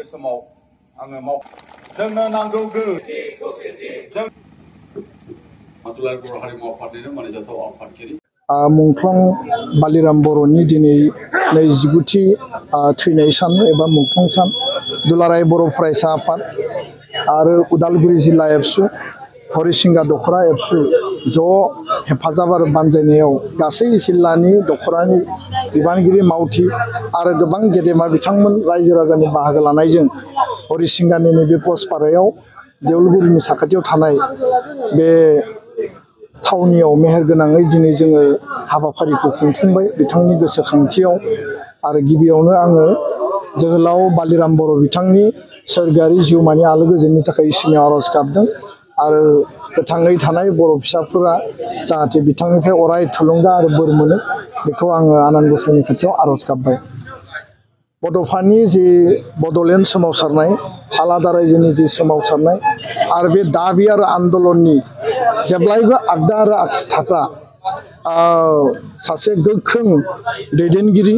बे समाव आङो जोंनो नांगौ जों दुलाराय बर' हारिमु आफादनिनो मानिजाथाव आफादगिरि मुंख्लं बालिराम बर'नि दिनै 29थि थैनाय सान एबा मुंख्लं सान दुलाराय बर' फरायसा आफाद आरो उदालगुरि जिल्ला एबसु हरिसिंगा दखरा एबसु ज' हेफाजाब आरो बानजायनायाव गासै जिल्लानि दखरानि बिबानगिरि मावथि आरो गोबां गेदेमा बिथांमोन रायजो राजानि बाहागो लानायजों हरिसिंगानि नैबे पस्टपारायाव देउलगुरिनि साखाथियाव थानाय बे थावनियाव मेहेरगोनाङै दिनै जोङो हाबाफारिखौ खुंफुंबाय बिथांनि गोसोखांथियाव आरो गिबियावनो आङो जोहोलाव बालिराम बर' बिथांनि सोरगोआरि जिउमानि आलो गोजोननि थाखाय इसोरनियाव आरज गाबदों आरो गोथाङै थानाय बर' फिसाफोरा जाहाथे बिथांनिफ्राय अराय थुलुंगा आरो बोर मोनो बेखौ आङो आनान गसाइनि खाथियाव आरज गाबबाय। बड'फानि जि बड'लेण्ड सोमावसारनाय आलादा रायजोनि जि सोमावसारनाय आरो बे दाबि आरो आन्दलननि जेब्लायबो आगदा आरो आगसि थाग्रा सासे गोख्रों दैदेनगिरि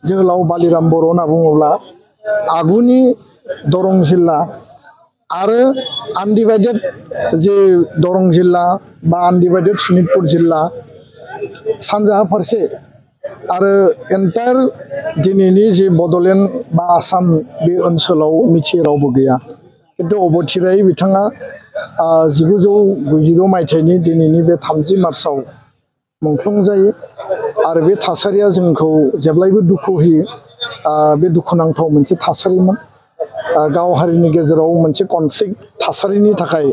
जोहोलाव बालिराम बर' होनना बुङोब्ला आगुनि दरं जिल्ला आरो आनडिभाइडेड जे दरं जिल्ला बा आनडिभाइडेड सनितपुर जिल्ला सानजाहा फारसे आरो एन्टायर दिनैनि जे बड'लेण्ड बा आसाम बे ओनसोलाव मिथियै रावबो गैया खिन्थु अबथिरायै बिथाङा 1996 मायथाइनि दिनैनि बे 30 मार्चआव मुंख्लं जायो आरो बे थासारिया जोंखौ जेब्लायबो दुखु होयो। बे दुखुनांथाव मोनसे थासारिमोन गाव हारिनि गेजेराव मोनसे कनफ्लिक्ट थासारिनि थाखाय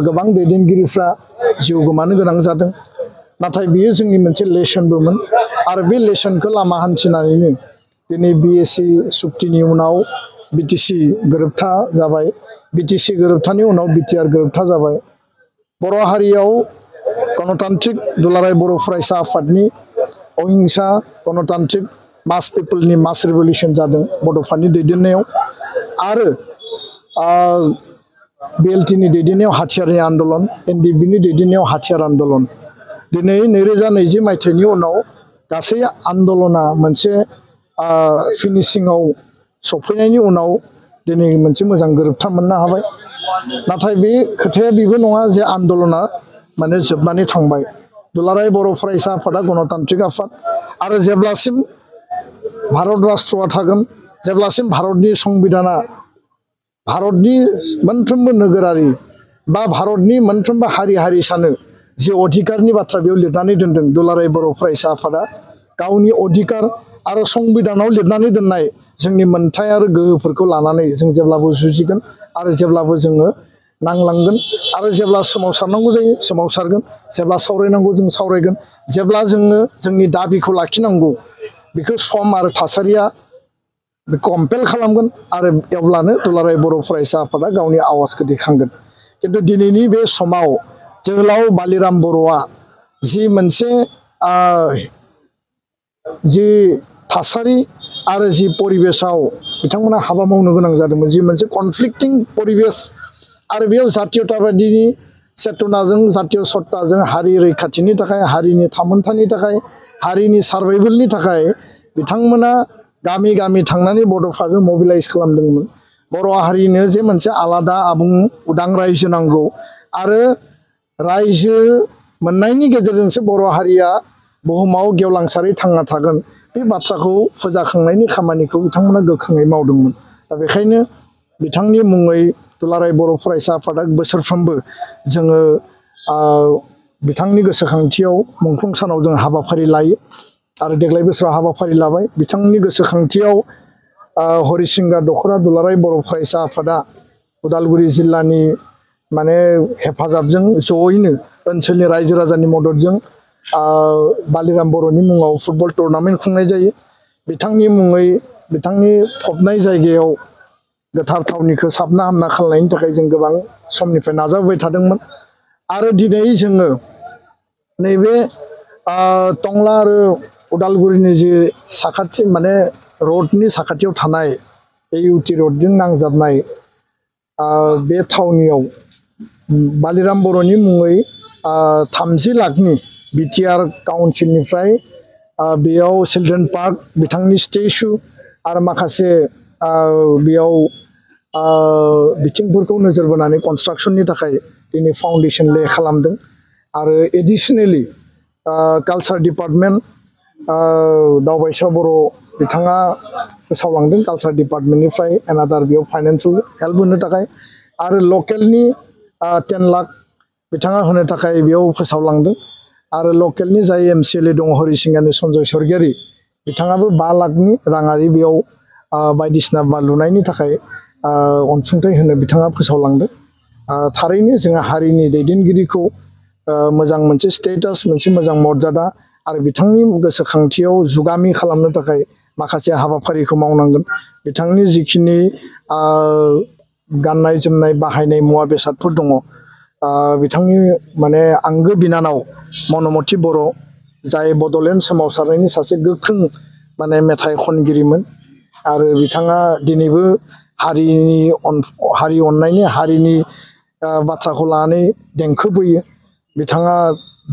गोबां दैदेनगिरिफ्रा जिउ गोमानो गोनां जादों नाथाय बियो जोंनि मोनसे लेसनबोमोन आरो बे लेसनखौ लामा हान्थिनानैनो दिनै बिएसि सुक्तिनि उनाव बिटिसि गोरोबथा जाबाय बिटिसि गोरोबथानि उनाव बिटिआर गोरोबथा जाबाय बर' हारियाव गणतान्त्रिक दुलाराय बर' फरायसा आफादनि अहिंसा गणतान्त्रिक मास पिपोलनि मास रिभलिउसन जादों बड'फानि दैदेननायाव आरो बिएलटिनि दैदेननायाव हाथियारनि आन्दलन एनडिएफबिनि दैदेननायाव हाथियार आन्दलन दिनै 2020 मायथाइनि उनाव गासै आन्दलना मोनसे फिनिशिंआव सफैनायनि उनाव दिनै मोनसे मोजां गोरोबथा मोननो हाबाय नाथाय बे खोथाया बेबो नङा जे आन्दलना माने जोबनानै थांबाय। दुलाराय बर' फरायसा आफादा गणतान्त्रिक आफाद आरो जेब्लासिम भारत राष्ट्रआ थागोन जेब्लासिम भारतनि संबिधाना भारतनि मोनफ्रोमबो नोगोरारि बा भारतनि मोनफ्रोमबो हारि हारिसानो जि अधिकारनि बाथ्रा बेयाव लिरनानै दोनदों दुलाराय बर' फरायसा आफादा गावनि अधिकार आरो संबिधानाव लिरनानै दोननाय जोंनि मोन्थाय आरो गोहोफोरखौ लानानै जों जेब्लाबो जुजिगोन आरो जेब्लाबो जोङो नांलांगोन आरो जेब्ला सोमावसारनांगौ जायो सोमावसारगोन जेब्ला सावरायनांगौ जों सावरायगोन जेब्ला जोङो जोंनि दाबिखौ लाखिनांगौ बेखौ सम आरो थासारिया कम्पेल खालामगोन आरो अब्लानो दुलाराय बर' फरायसा आफादा गावनि आवाजखौ दैखांगोन। खिन्थु दिनैनि बे समाव जोहोलाव बालिराम बर'आ जि मोनसे जि थासारि आरो जि परिबेसाव बिथांमोना हाबा मावनो गोनां जादोंमोन जि मोनसे कनफ्लिक्टिं परिबेस आरो बेयाव जातीयताबादिनि चेतनाजों जातीय सत्ताजों हारि रैखाथिनि थाखाय हारिनि थामोन्थानि थाखाय हारिनि सार्भाइभेलनि थाखाय बिथांमोना गामि गामि थांनानै बड'फाजों मबिलाइज खालामदोंमोन बर' हारिनो जे मोनसे आलादा आबुं उदां रायजो नांगौ आरो रायजो मोननायनि गेजेरजोंसो बर' हारिया बुहुमाव गेवलांसारै थांना थागोन बे बाथ्राखौ फोजाखांनायनि खामानिखौ बिथांमोना गोख्रोङै मावदोंमोन। दा बेखायनो बिथांनि मुङै दुलाराय बर' फरायसा आफादा बोसोरफ्रोमबो जोङो बिथांनि गोसोखांथियाव मुंख्लं सानाव जों हाबाफारि लायो आरो देग्लाय बोसोराव हाबाफारि लाबाय बिथांनि गोसोखांथियाव हरिसिंगा दखरा दुलाराय बर' फरायसा आफादा उदालगुरि जिल्लानि माने हेफाजाबजों जयैनो ओनसोलनि रायजो राजानि मददजों बालिराम बर'नि मुङाव फुटबल टुर्नामेन्ट खुंनाय जायो बिथांनि मुङै बिथांनि फबनाय जायगायाव गोथार थावनिखौ साबना हामना खालामनायनि थाखाय जों गोबां समनिफ्राय नाजाबोबाय थादोंमोन आरो दिनै जोङो नैबे टंला आरो उदालगुरिनि जि साखाथि माने रडनि साखाथियाव थानाय इउटि रडजों नांजाबनाय बे थावनियाव बालिराम बर'नि मुङै 30 लाखनि बिटिआर काउन्सिलनिफ्राय बेयाव चिलड्रेन पार्क बिथांनि स्टेचु आरो माखासे बेयाव बिथिंफोरखौ नोजोर बोनानै कनस्ट्राक्शननि थाखाय दिनै फाउन्डेसन ले खालामदों आरो एडिशनेलि कालचार डिपार्टमेन्ट दावबायसा बर' बिथाङा फोसावलांदों कालचार डिपार्टमेन्टनिफ्राय एनादार बेयाव फाइनान्सियेल हेल्प होनो थाखाय आरो लकेलनि 10 लाख बिथाङा होनो थाखाय बेयाव फोसावलांदों आरो लकेलनि जाय MCLA दङ हरिसिंगानि सन्जय सरगियारि बिथाङाबो 5 लाखनि राङारि बेयाव बायदिसिना लुनायनि थाखाय अनसुंथाइ होनो बिथाङा फोसावलांदों थारैनो जोंहा हारिनि दैदेनगिरिखौ मोजां मोनसे स्टेटास मोनसे मोजां मर्यादा आरो बिथांनि गोसोखांथियाव जुगामि खालामनो थाखाय माखासे हाबाफारिखौ मावनांगोन बिथांनि जिखिनि गाननाय जोमनाय बाहायनाय मुवा बेसादफोर दङ बिथांनि माने आंगो बिनानाव मनमति बर' जाय बड'लेण्ड सोमावसारनायनि सासे गोख्रों माने मेथाइ खनगिरिमोन आरो बिथाङा दिनैबो हारि अननायनि हारिनि बाथ्राखौ लानानै देंखो बोयो बिथाङा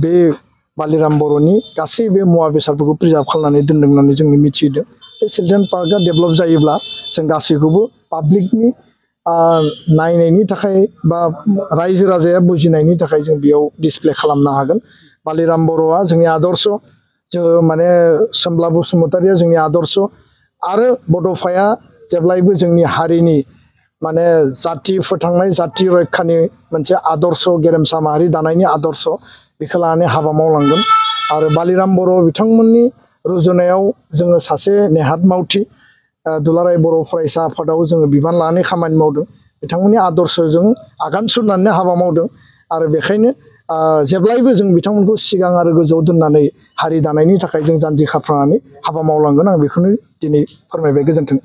बे बालिराम बर'नि गासै बे मुवा बेसादफोरखौ प्रिजार्भ खालामनानै दोनदों होननानै जों मिथिदों बे चिल्ड्रेन पार्कआ डेभेलप जायोब्ला जों गासैखौबो पाब्लिकनि नायनायनि थाखाय बा रायजो राजाया बुजिनायनि थाखाय जों बेयाव डिसप्ले खालामनो हागोन बालिराम बर'आ जोंनि आदर्श जों माने सोमब्ला बसुमतारिया जोंनि आदर्श आरो बड'फाया जेब्लायबो जोंनि हारिनि माने जाति फोथांनाय जाति रैखानि मोनसे आदर्श गेरेमसा माहारि दानायनि आदर्श बेखौ लानानै हाबा मावलांगोन आरो बालिराम बर' बिथांमोननि रुजुनायाव जोङो सासे नेहाद मावथि दुलाराय बर' फरायसा आफादाव जोङो बिबान लानानै खामानि मावदों बिथांमोननि आदर्शजों आगान सुरनानै हाबा मावदों आरो बेखायनो जेब्लायबो जों बिथांमोनखौ सिगां आरो गोजौआव दोननानै हारि दानायनि थाखाय जों जानजि खाफ्रानानै हाबा मावलांगोन आं बेखौनो दिनै फोरमायबाय गोजोन्थों